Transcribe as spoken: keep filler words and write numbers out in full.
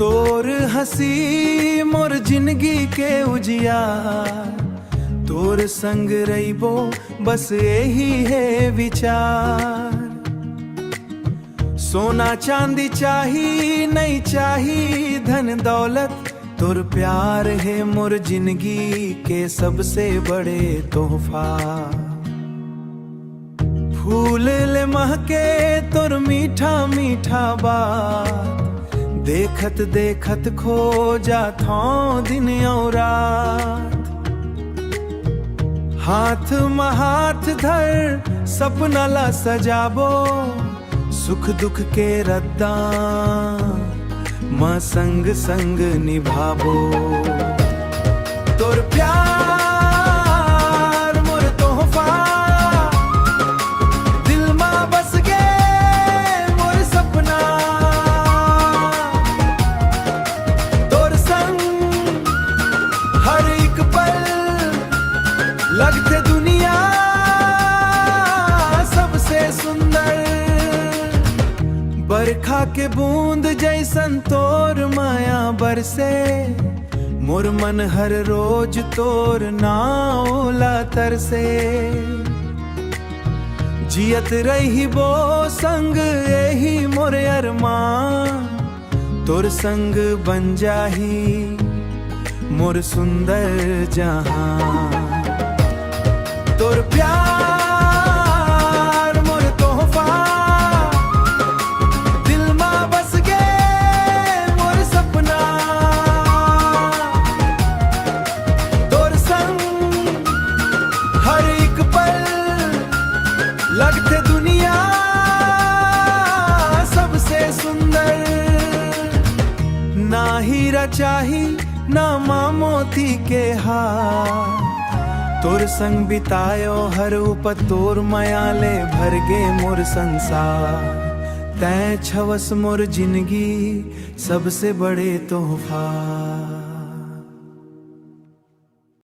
तोर हंसी मोर जिंदगी के उजियार, तोर संग रहिबो बस यही हे विचार। सोना चांदी चाही नहीं चाही धन दौलत, तोर प्यार हे मोर जिंदगी के सबसे बड़े तोहफा। फूल ले महके तोर मीठा मीठा बात, देखत देखत खो जाथौं दिन अउ रात। हाथ म हाथ धर सपना ला सजाबो, सुख दुख के रद्दा म संग संग निभाबो। तोर प्यार मोर तोहफा, दिल मा बस गे मोर सपना। तोर संग हर एक पल लगथे दुनिया सबसे सुंदर। बरखा के बूंद जैसन तोर माया बरसे, मोर मन हर रोज तोर नाव ला तरसे। जियत रहिबो संग यही मोर अरमान, तोर संग बन जाही मोर सुंदर जहां। तोर प्यार मोर तोहफा, दिल मा बस गे मोर सपना। तोर संग हर एक पल लगथे दुनिया सबसे सुंदर। ना हीरा चाही ना माँ मोती के हार, तोर संग बितायो हर उपत तोर मया ले भर गे मोर संसार। तैं छवस मोर जिंदगी सबसे बड़े तोहफा।